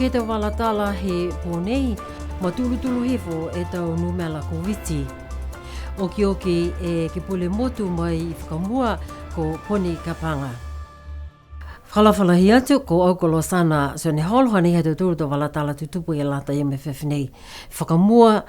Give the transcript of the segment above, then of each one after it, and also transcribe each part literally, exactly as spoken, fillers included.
Ke he tau vala tala he pō nei, matulutulu hifo e tau numela Koviti. Okioki e Ekepule Motu mai i fakamua, ko Poni Kapaga. Fakaalofa lahi atu, ko au ko Losana Sioneholo, hanei ha tautolu tau vala tala tutupu ke lata ia mo e afiafi nei. Fakamua,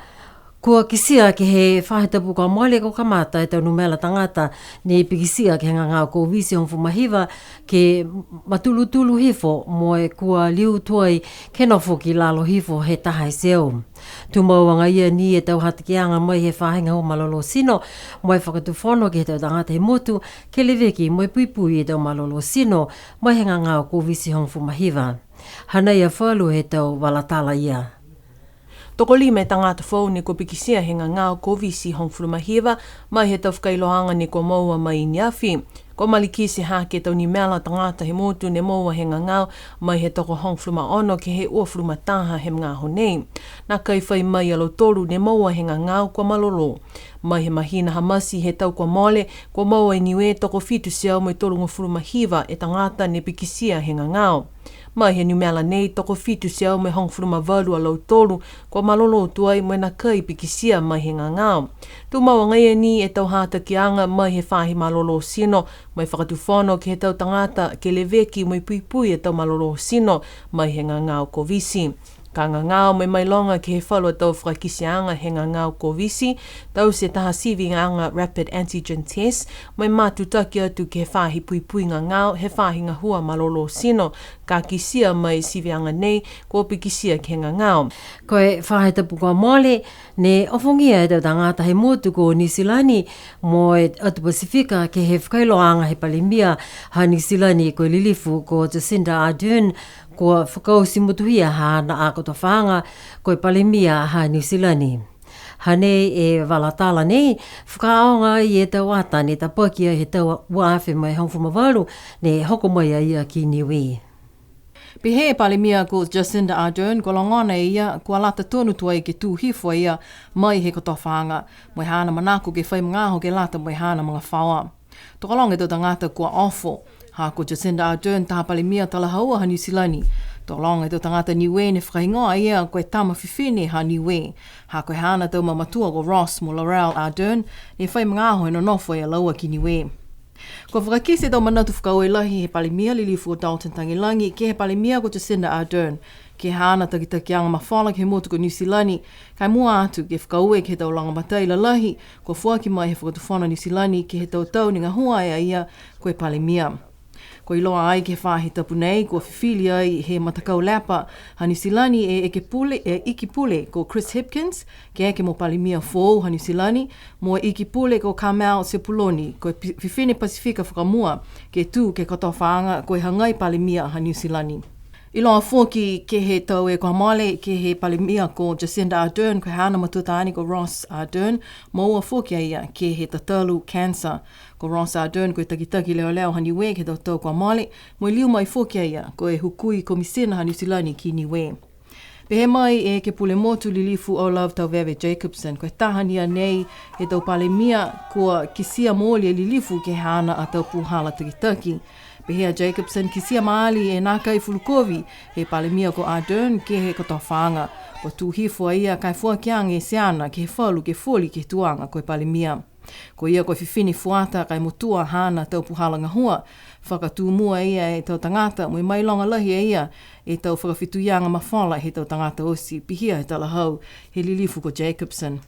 kua kitia ke he faahi tapu kua mole kua kamata e tau numela tagata ne pikitia ke he gagao Koviti hogofulu ma hiva ke matulutulu hifo mo e kua liu tuai ke nofo ki lalo hifo he taha e teau. Tumau agaia ni e tau hatakiaga mai he faahi gahua malolō tino mo e fakatufono ke he tau tagata he motu ke leveki mo e puipui e tau malolō tino mai he gagao Koviti hogofulu ma hiva. Hanei e falu he tau vala tala ia. Tokolima e tagata foou ne kua pikitia he gagao Koviti hogofulu ma hiva, mai he tau fakailoaaga ne kua moua mai i ne afi. Kua malikiti hake e tau numela tagata he motu ne moua he gagao, mai he toko hogofulu ma ono ke he uafulu ma taha he magaaho nei. Nākai fai mai a lautolu ne moua he gagao kua malolō. Mai he mahina ha Mati he tau kua mole, kua moua i Niue toko fitu teau mo e tolugofulu ma hiva e tagata ne pikitia he gagao. Mai he numela nei, toko fitu teau mo e hogofulu ma valu a lautolu kua malolō tuai mo e nākai pikitia mai he gagao. Tumau agaia ni e tau hatakiaga mai he faahi malolō tino mo e fakatufono ke he tau tagata ke leveki mo e puipui e tau malolō tino mai he gagao Koviti. Ka gagao mo e mailoga ke he falu a tau fakakiteaga he gagao Koviti, taute taha siviaga rapid antigen test, mo e matutaki atu ke he faahi puipui gagao he faahi gahua malolō tino, ka kitia mai siviaga nei kua pikitia ke he gagao. Ko e faahi tapu kua mole, ne ofogia e tau tagata he motu ko Niu Silani mo e atu Pasifika ke he fakailoaaga he Palemia ha Niu Silani ko e lilifu ko Jacinda Ardern, kua fakaoti motuhia haana a kotofaaga ko e Palemia ha Niu Silani. Hanei e vala tala nei, fakaaoga ai e tau ata ne tapaki ai he tau ua afe mo e hogofulu ma valu, ne hoko mai a ia ki Niue. Pehē e Palemia ko Jacinda Ardern, kua logona e ia, kua lata tonu tuai ke tū hifo a ia mai he kotofaaga, mo e haana manako ke fai magaaho ke lata mo e haana magafaoa. Tokologa e tau tagata kua ofo. Ha ko Jacinda Ardern taha Palemia talahaua ha Niu Silani. Tokologa e tau tagata Niue ne fakahigoa a ia ko e tama fifine ha Niue. Ha ko e haana tau mamatua ko Ross mo Laurel Ardern, ne fai magaaho e nonofo a laua ki Niue. Kua fakakite e tau manatu fakaaue lahi he Palemia lilifu ko Dalton Tagelagi ke he Palemia ko Jacinda Ardern, ke he haana takitakiaga mafola ke he motu ko Niu Silani, ka e mua atu ke fakaaue ke he tau lagomatai lalahi kua foaki mai he Fakatufono Niu Silani ke he tau tau ne gahua ai a ia ko e Palemia. Kua iloa ai ke he faahi tapu nei, kua fifili ai he matakau lepa ha Niu Silani e Ekepule, e Ikipule ko Chris Hipkins, ke eke mo Palemia foou ha Niu Silani, mo e Ikipule ko Carmel Sepuloni, ko e pi-, fifine Pasifika fakamua ke tū ke he kotofaaga ko e hagai Palemia ha Niu Silani. Iloa foki ke he tau e kua mole, ke he Palemia ko Jacinda Ardern, ko e haana matua taane ko Ross Ardern, moua foki a ia ke he tatalu cancer. Ko Ross Ardern ko e takitaki leoleo ha Niue ke he tau tau kua mole, mo e liu mai foki a ia ko e hukui Komisina ha Niu Silani ki Niue. Pehē mai e Ekepule Motu lilifu O'Love Tauveve Jacobsen, ko e taha ni a nei he tau Palemia kua kitia mooli e lilifu ke he haana a tau puhala takitaki. Pehē a Jacobsen, kitia maali e nākai fulukovi he Palemia ko Ardern ke he kotofaaga. Kua tū hifo a ia ka e foaki age e teana ke he falu ke foli ke he tuaga ko e Palemia. Ko ia ko e fifine fuata ka e motua haana tau puhala gahua. Fakatū mua e ia e tau tagata mo e mailoga lahi e ia e tau fakafetuiaga mafola he tau tagata oti, pihia he talahau he lilifu ko Jacobsen.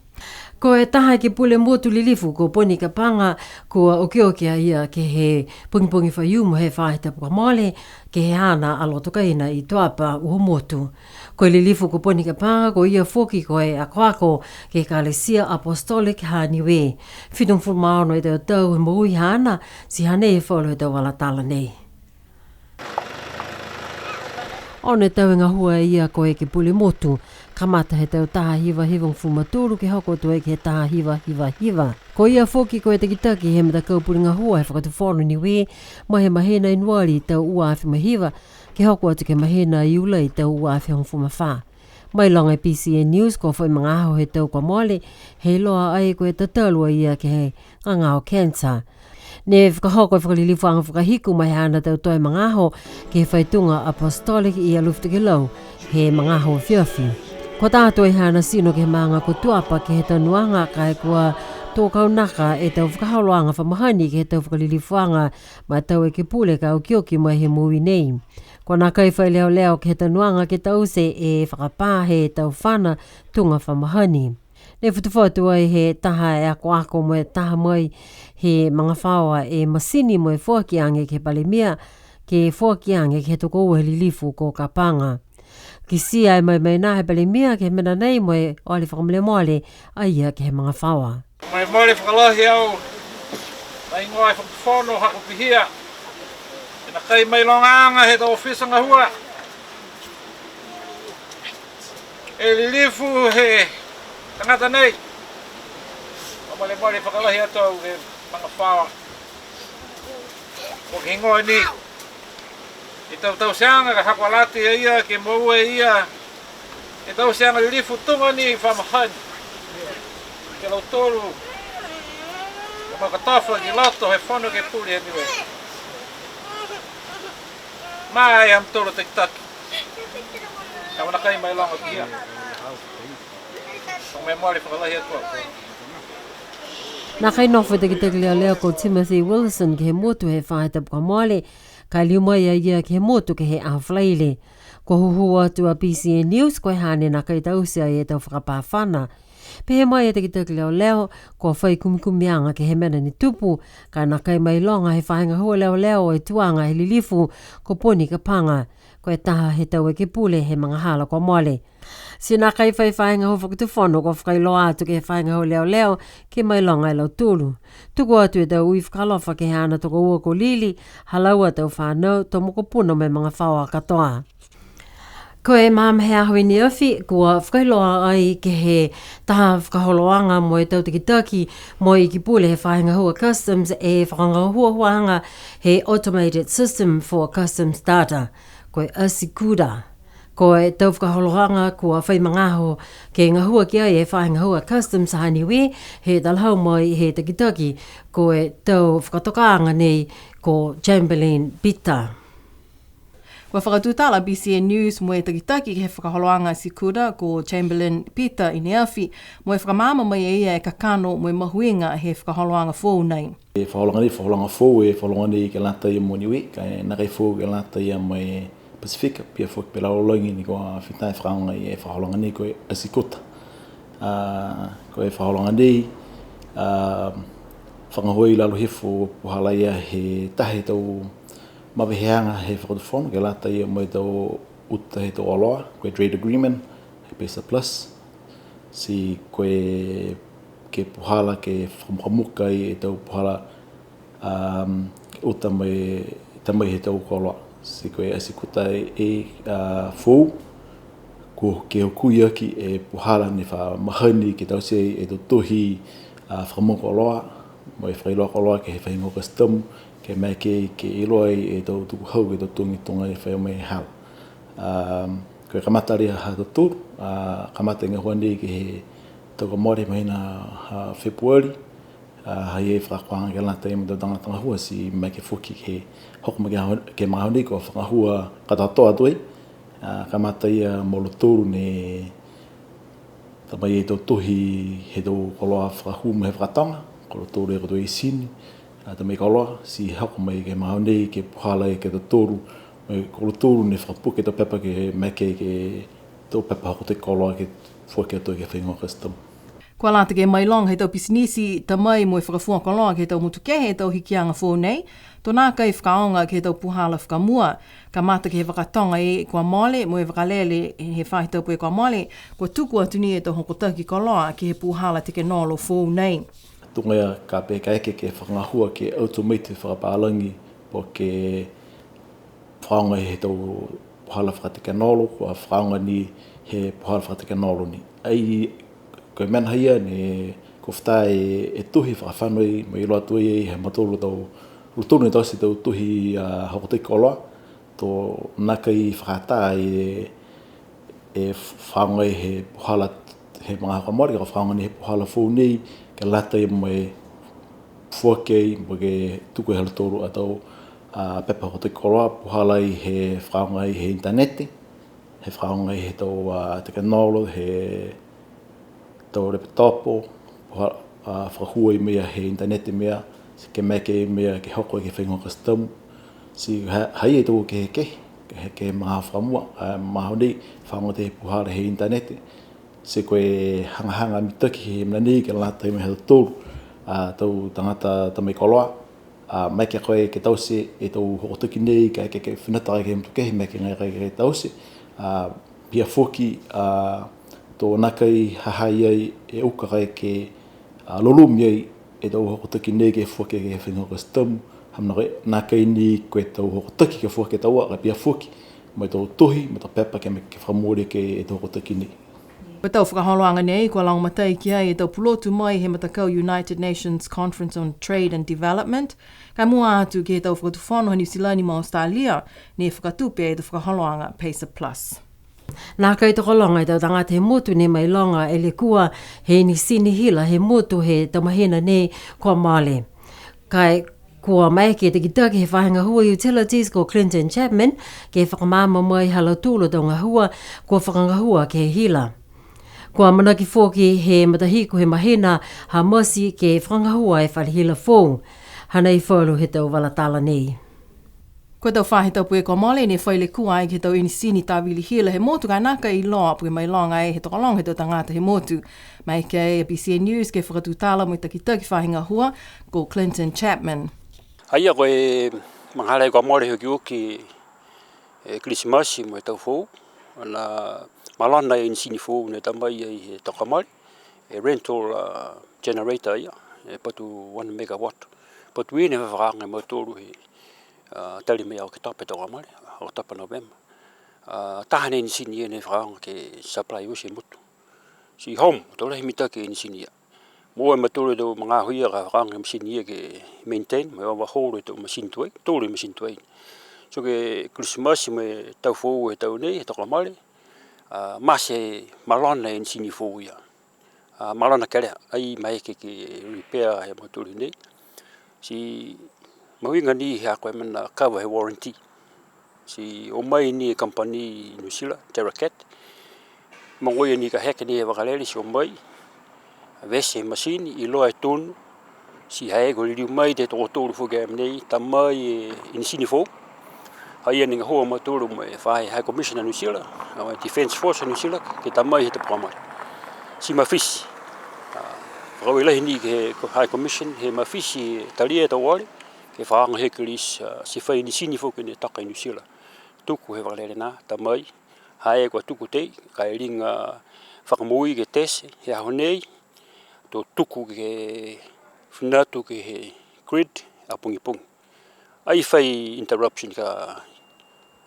Ko e taha Ekepule Motu lilifu ko Poni Kapaga, kua okioki a ia ke he pogipogi Faiumu he faahi tapu kua mole, ke he haana a loto kaina i Tuapa Uhomotu. Ko e lilifu ko Poni Kapaga, ko ia foki ko e akoako ke he Ekalesia Apostolic ha Niue. Fitugofulu ma ono e tau tau he moui haana, ti hanei e falu he tau vala tala nei. Ono e tau e gahua e ia ko e Ekepule Motu, kamata he tau taha hiva hivagofulu ma tolu ke hoko atu ai ke he taha hiva hiva hiva. Ko ia foki ko e takitaki he matakau pule gahua he Fakatufono Niue, mai he mahina Ianuari tau ua afe ma hiva, ke hoko atu ke he mahina Iulai tau ua afe hogofulu ma fā. Mailoga e BCN News, kua fai magaaho he tau kua mole, he iloa ai ko e tatalu a ia ke he gagao cancer. Ne fakahoko e fakalilifuaga fakahiku mai haana tau toe magaaho ke he faituga Apostolic i Alofi Tokelau, he magaaho afiafi. Kua tā atu e haana tino ke he maaga ko Tuapa ke he tanuaga, ka e kua tō kaunaka e tau fakaholoaga fa mahani ke he tau fakalilifuaga ma e tau ekepule ka okioki mai he moui nei. Kua nākai fai leoleo ke he tanuaga ke taute e fakapā he tau fana tuga fa mahani. Ne fatufatu ai he taha e akoako mo e taha mai he magafaoa e matini mo e foaki age ke he Palemia, ke foaki age ke he tokoua he lilifu ko Kapaga. Kitia e maimaina he Palemia ke he mena nei mo e ole fakamolemole a ia ke he magafaoa. Molemole fakalahi au, ma e higoa e Fakatufono Hako Pihia, e nākai mailogaaga he tau ofisa gahua e lilifu he tagata nei. Molemole fakalahi atu au ke he magafaoa. Ko e higoa ni, e tau tauteaga ka hako a lautolu a ia, ke moua e ia e tauteaga lilifu tuga ni fa mahani ke lautolu, ke makotofa ki loto he Fono Ekepule a Niue. Ma e ha mautolu takitaki, ka e nākai mailoga ki a ia. Ko e molemole fakalahi atu. Nākai nofo e takitaki leoleo ko Timothy Wilson ke he motu he faahi tapu kua mole, ka e liu mai a ia ke he motu ke he aho Falaile. Kua hūhū atu a BCN News, ko e ha ne nākai taute ai e tau fakapā fana. Pehē mai e takitaki leoleo, kua fai kumikumiaga ke he mena ne tupu, ka e nākai mailoga he faahi gahua leoleo e tuaga he lilifu ko Poni Kapaga, ko e taha he tau ekepule he magahala kua mole. Ti nākai fai faahi gahua fakatufono kua fakailoa atu ke he faahi gahua leoleo ke mailoga e lautolu. Tuku atu e tau ui fakaalofa ke he haana tokoua ko Lili, ha laua a tau fanau, tau mokopuna mo e magafaoa katoa. Ko e magaaho he aho i ne afi, kua fakailoa ai ke he taha fakaholoaga mo e tau takitaki mo e Iki Pule he faahi gahua Customs e fakagahuahuaaga he Automated System for Customs Data, ko e ASYCUDA. Ko e tau fakaholoaga kua fai magaaho ke gahua ki ai e faahi gahua Customs ha Niue, he talahau mai he takitaki ko e tau fakatokaaga nei ko Chamberlain Peter. Kua fakatutala BCN News mo e takitaki ke he fakaholoaga ASYCUDA ko Chamberlain Peter i ne afi, mo e fakamaama mai e ia e kakano mo e mahuiga he fakaholoaga foou nei. E fakaholoaga nei, fakaholoaga foou, e fakaholoaga nei ke lata ia mo Niue, ka e nākai foou ke lata ia mo e Pasifika, pihia foki pela lalolagi ni kua fita e fakaaoga e fakaholoaga nei ko e ASYCUDA. A, ko e fakaholoaga nei, a, fakagahua i lalo hifo puhala ia he taha he tau maveheaga he fakatufono, ke lata ia mo e tau uta he tau oloa, ko e trade agreement, he PACER Plus. Ti ko e ke puhala ke fakamukamuka e tau puhala, um, uta mai, ta mai he tau koloa. Ti ko e ASYCUDA e, a, foou, ko e ke hukui aki e puhala ne fa mahani ke taute e tau tohi, a, fakamuka koloa, mo e fakailoa koloa ke he faahi gahua Customs, ke maeke ke iloa e tau tukuhau ke he tau tohi tuga e fai mai e hala. Um, ko e kamata lā ha tautolu, a, kamata e gahua nei ke he tau kua mole he mahina ha Fepuali, a, ha i ai e fakaakoaga ke lata ia mo e tau tagata gahua ti maeke foki ke hoko mai ke he, ke he magaaho nei kua fakagahua katoatoa atu ai, a, kamata ia mo lautolu ne ta mai e tau tohi he tau koloa fakahū mai he fakatoga, ko lautolu e koto e sini, a, ta mai koloa, ti hoko mai ke he magaaho nei ke puhala e ke he tautolu, mo e ko lautolu ne fakapuke e tau pepa ke maeke ke he tau pepa hokotaki koloa ke foaki atu ke he faahi gahua Customs. Kua lata ke mailoga he tau pisinisi, ta mai mo e fakafua koloa ke he tau motu kehe e tau hikiaga foou nei, to nākai fakaaoga ke he tau puhala fakamua. Kamata ke he vaka toga e kua mole, mo e vakalele he faahi tapu kua mole, kua tuku atu ni e tau hokotaki koloa ke he puhala tekenolo foou nei. Tuga ia ka pehē kaeke ke fakagahua ke automate fakapālagi, po ke fakaaoga he tau puhala fakatekenolo, kua fakaaoga ni he puhala fakatekenolo ni. Ai, ko e mena ia ne kua fita e, e tohi fakafano ai, mo e iloa atu ai he ha mautolu tau, lautolu ne taute e tau tohi, a, hokotaki koloa, to nākai fakaatā e, e fakaaoga he puhala he magaaho kua mole, ka fakaaoga ni he puhala foou nei, ke lata ia mo e foaki ai, mo e ke tuku e ha lautolu a tau, a, pepa hokotaki koloa, puhala ai he fakaaoga ai he initaneti, He fakaaoga he tau, a, technology, he tau laptop, ha, a, fakahū e mena he internet e mena, ti ke maeke e mena ke hoko ke he faahi gahua custom. Ti ha, ha i ai e tau kehekehe, ke, ke he magaaho fakamua, a, magaaho nei, fakaaoga e puhala he internet. Ti ko e hagahaga mitaki he mena nei ke lata mo e ha tautolu a tau tagata ta mai koloa. A, maeke ko e ke taute e tau hokotaki nei, ka e ke, ke fina tau ke he motu kehe, maeke nai ke, ke taute. A, pihia foki, a, to nākai ha ha i ai e uka ka e ke, a, lolomi ai e tau hokotaki nei ke foaki ke he faahi gahua custom, ha mena ko e nākai ni ko e tau hokotaki ke foaki e tau ua, ka pihia foki mo e tau tohi, mo e tau pepa ke, ke fakamooli ke he tau hokotaki nei. Ko e tau fakaholoaga nei, kua lagomatai ki ai e tau pulotu mai he matakau United Nations Conference on Trade and Development, ka e mua atu ke he tau fakatufono ha Niu Silani mo Australia, ne fakatupe e tau fakaholoaga PACER Plus. Nākai tokologa e tau tagata he motu ne mailoga e lekua he inisini hila he motu he tau mahina nei kua mole. Ka e kua maeke e takitaki he faahi gahua Utilities ko Clinton Chapman ke fakamaama mai ha lautolu a tau gahua kua fakagahua ke he hila. Kua amanaki foki he matahiku he mahina ha Mati ke fakagahua e fale hila foou. Hanei falu he tau vala tala nei. Ko e tau faahi tapu kua mole ne fai lekua ai ke he tau inisini tāvili hila he motu ka e nākai iloa po ke mailoga ai he tokologa he tau tagata he motu. Maeke e BCN News ke fakatutala mo e takitaki faahi gahua ko Clinton Chapman. A ia ko e magahala kua mole he okioki e Kilisimasi mo e Tau Foou, ne malona e inisini foou ne ta mai ai he Tokamale, e rental, a, generator ia, e patu one megawatt. Patu ia ne fakaaoga e mautolu he, a, tali mai Oketopa, Tokamale, Oketopa, Novema. A, taha ni e inisini ia ne fakaaoga ke supply oti e motu. Ti home, to lahi mitaki e inisini ia. Moua e mautolu e tau magaaho ia ka fakaaoga e masini ia ke maintain, mo e overhaul e tau masini tuai, tolu e masini tuai. So ke Kilisimasi mo e Tau Foou he tau nei, he Tokamale, a, mate malona e inisini foou ia. A, malona kelea, ai maeke ke repair he mautolu nei. Ti mahuiga ni ha ko e mena cover he warranty. Ti o mai ni e kamupani Niu Silani, Terracat. Mogoia ni ka heke ni e vakalele ti o mai. Vete e masini, iloa e tonu. Ti ha ko e liliu mai e tokotolu foki a mena nei, ta mai e inisini foou. Ha ia ne gahua a mautolu mo e faahi High Commission a Niu Silani, a, Defence Force a Niu Silani, ke ta mai he Tokamale. Ti mafiti. A, fakaaue lahi ni ke he High Commission, he mafiti talia e tau ole, ke fakaaoga he Kilisi, a, ti fai inisini foki ne toka i Niu Silani. Tuku he vakalele nā, ta mai, ha e kua tuku tei, ka e liga fakamoui ke tesi, he aho nei, to tuku ke fina atu ke he grid a pogipogi. Ai fai interruption ka,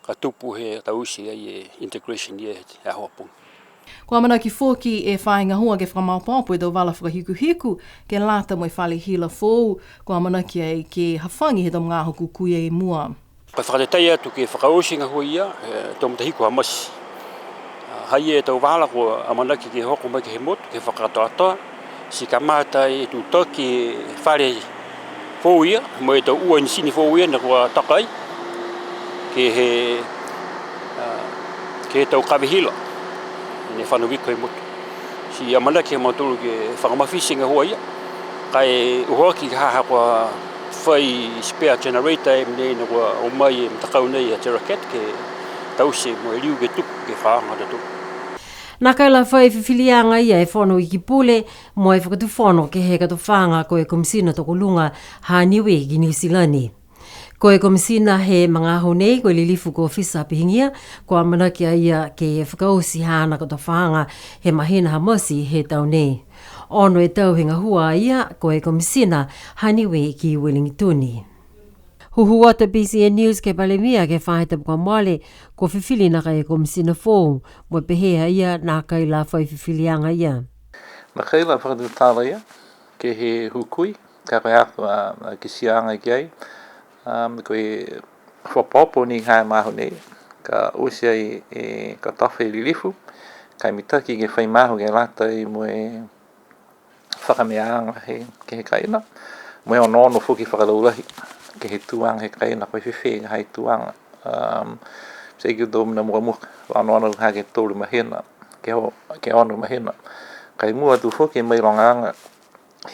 ka tupu he taute ai e integration ia he aho a pogi. Kua amanaki foki e faahi gahua ke fakamaopoopo e tau vala fakahikuhiku, ke lata mo e fale hila foou, kua amanaki ai ke hafagi he tau magaaho kukū i mua. Ka e fakatatai atu ke fakaoti e gahua ia, e, to matahiku ha Mati. A, ha ia e tau vala kua amanaki ke hoko mai ke he motu, ke fakakatoatoa, ti kamata e tutaki e fale foou ia, mo e tau ua inisini foou ia ne kua toka ai, ke he, a, ke he tau kave hila, ne fano viko he motu. Ti amanaki a mautolu ke fakamafiti e gahua ia. Ka e uhoaki ka ha kua fai spare generator e mena nei ne kua o mai e matakau nei a Terracat ke taute mo e liu ke tuku ke fakaaoga ha tautolu. Nākai la fai fifiliaga ia e Fono Ekepule mo e Fakatufono ke he kotofaaga ko e Komisina Tokoluga ha Niue ki Niu Silani. Ko e Komisina he magaaho nei, ko e Lilifu ko Fisa Pihigia, kua amanaki a ia ke fakaoti haana kotofaaga he mahina ha Mati he tau nei. Ono e tau he gahua a ia, ko e Komisina ha Niue ki Ueligitoni. Hūhū atu e BCN News ke he Palemia ke he faahi tapu kua mole, kua fifili nākai e Komisina foou, mo e pehē a ia nākai la fai fifiliaga ia. Nākai la fakatutala ia ke he hukui, ka ko e haaku a, a kitiaaga ki ai, um, ko e fakaopoopo ni he magaaho nei, ka oti ai e kotofaaga Lilifu, ka e mitaki ke fai magaaho ke lata mo e fakameaaga he, ke he kaina, mo e onoono foki fakalaulahi ke he tuaga he kaina, ko e fēfē e tuaga, um, Ti ko e tau mena mukamuka, onoono ha ke tolu mahina, ke o-, ke ono mahina. Ka e mua atu foki e mailogaaga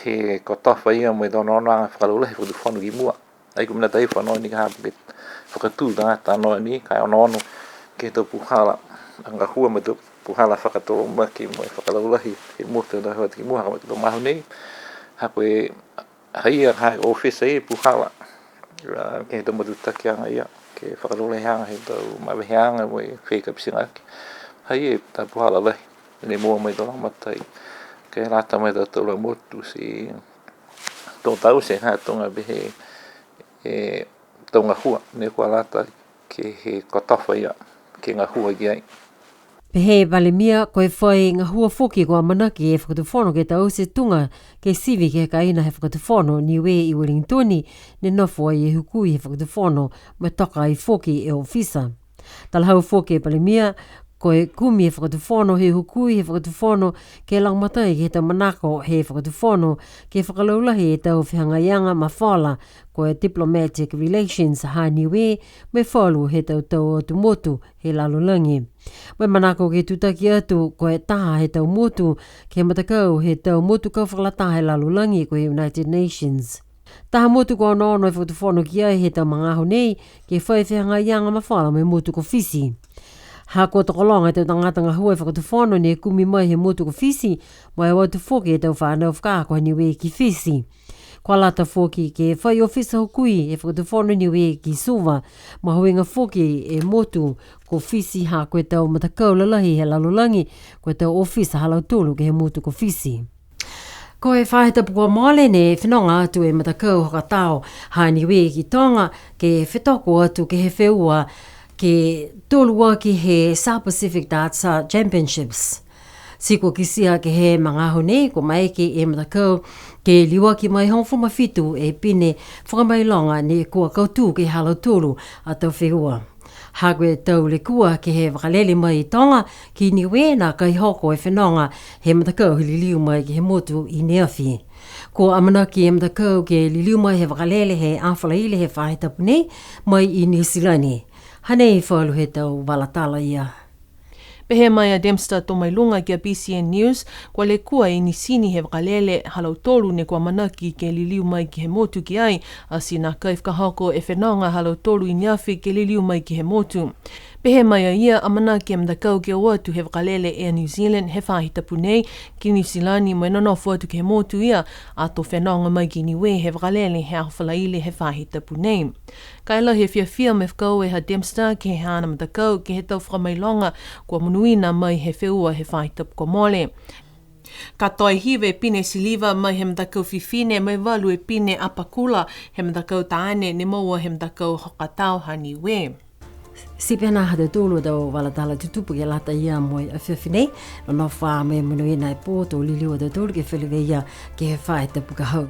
he kotofa ia mo e tau onoonoaga fakalaulahi he Fakatufono ki mua. Ai ko e mena taha foki ni ka ha ke fakatū tagata noa ni, ka e onoono ke he tau puhala gahua mo e tau puhala fakatolomaki mo e fakalaulahi he motu he tau ki mua, ha ko e tau magaaho nei. Ha ko e, ha ia ha e ofisa ia e puhala, a, ke he tau matutakiaga ia, ke fakalaulahiaga he tau maveheaga mo e fai kapitiga aki. Ha ia e tau puhala lahi ne moua mai e tau lagomatai. Ke lata mo e tau tau motu ti to taute ha tuga pehē e tau gahua ne kua lata ke he kotofa ia ke gahua ki ai. Pehē e Palemia, ko e fai gahua foki kua amanaki e Fakatufono ke taute tuga ke sivi ke he kaina he Fakatufono Niue i Wellington, ne nofo ai e hukui he Fakatufono, mo e toka ai foki e ofisa. Talahau foki e Palemia, ko e kumi he Fakatufono he hukui he Fakatufono ke lagomatai ke he tau manako he Fakatufono ke fakalaulahi e tau fehagaiaga mafola, ko e diplomatic relations ha Niue mo e falu he tau tau atu motu he lalolagi. Mo e manako ke tutaki atu ko e taha he tau motu ke he matakau he tau motu kau fakalataha he lalolagi, ko e United Nations. Taha motu kua onoono e Fakatufono ki ai he tau magaaho nei ke fai fehagaiaga mafola mo e motu ko Fisi. Ha kua tokologa e tau tagata gahua he Fakatufono ne kumi mai he motu ko Fisi, mo e o atu foki e tau fanau fakaako ha Niue ki Fisi. Kua lata foki ke fai ofisa hukui e Fakatufono Niue ki Suva, mahuiga foki e motu ko Fisi ha ko e tau matakau lalahi he lalolagi, ko e tau ofisa ha lautolu ke he motu ko Fisi. Ko e faahi tapu kua mole ne fenoga atu e matakau hokatao ha Niue ki Toga, ke fetoko atu ke he feua ke tolu aki he South Pacific Darts Championships. Ti kua kitia ke he magaaho nei, kua maeke e matakau ke liuaki mai hogofulu ma fitu e pine fakamailoga ne kua kautū ke he ha lautolu a tau feua. Ha ko e tau lekua ke he vakalele mai i Toga ki Niue, nākai hoko e fenoga he matakau he liliu mai ke he motu i neafi. Kua amanaki e matakau ke liliu mai he vakalele he Aho Falaile he faahi tapu nei mai i Niu Silani. Hanei falu he tau vala tala ia. Pehē mai a Dempster Tomailuga ki a B C N News, kua lekua e inisini he vakalele ha lautolu ne kua amanaki ke liliu mai ke he motu ki ai, ati nākai fakahoko e fenoga ha lautolu i neafi ke liliu mai ke he motu. Pehē mai a ia, amanaki e matakau ke o atu he vakalele Air New Zealand he faahi tapu nei ki Niu Silani mo e nonofo atu ke he motu ia, ato fenoga mai ki Niue he vakalele he Aho Falaile he faahi tapu nei. Ka e lahi e fiafia mo e fakaaue ha Dempster ke he haana matakau ke he tau fakamailoga kua monuina mai he feua he faahi tapu kua mole. Katoa e hiva e pine siliva mai he matakau fifine, mo e valu e pine apakula he matakau taane ne moua he matakau hokatao ha Niue. Ti pihia ha tautolu a tau vala tala tutupu ke lata ia mo e afiafi nei, nonofo ā mo e monuina e pō, to liliu a tautolu ke feleveia ke he faahi tapu ka hau.